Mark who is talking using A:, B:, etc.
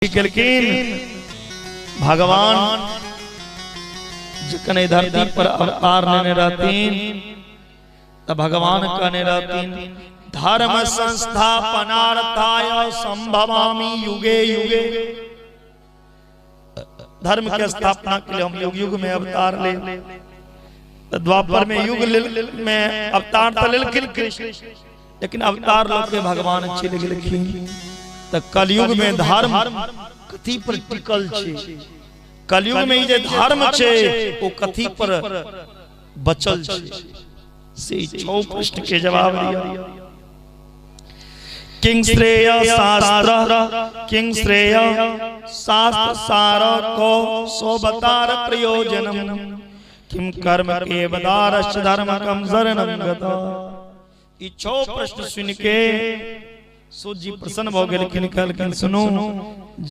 A: केलखिन भगवान जखन एहि धरती पर अवतार लेने रहथिन तऽ भगवान कहने रहथिन, धर्म संस्थापनार्थाय संभवामि युगे युगे। धर्म के स्थापना के लिए हम युग युग में अवतार ले। तऽ द्वापर में युग में अवतार तऽ लेलखिन कृष्ण, लेकिन अवतार लोग के भगवान चलि गेलखिन। तऽ कलयुग में धर्म कथी पर टिकल छै? कलयुग में ई जे धर्म छै ओ कथी पर बचल छै? से छौ प्रश्न के जवाब दिया। किंग श्रेय शास्त्र, किंग श्रेय शास्त्र सार को सोबतार प्रयोजनम, किम कर्म के बदारश धर्म कम शरणम गता। ई छौ प्रश्न सुन के सूत जी प्रसन्न भऽ गेलखिन, कहलखिन सुनू।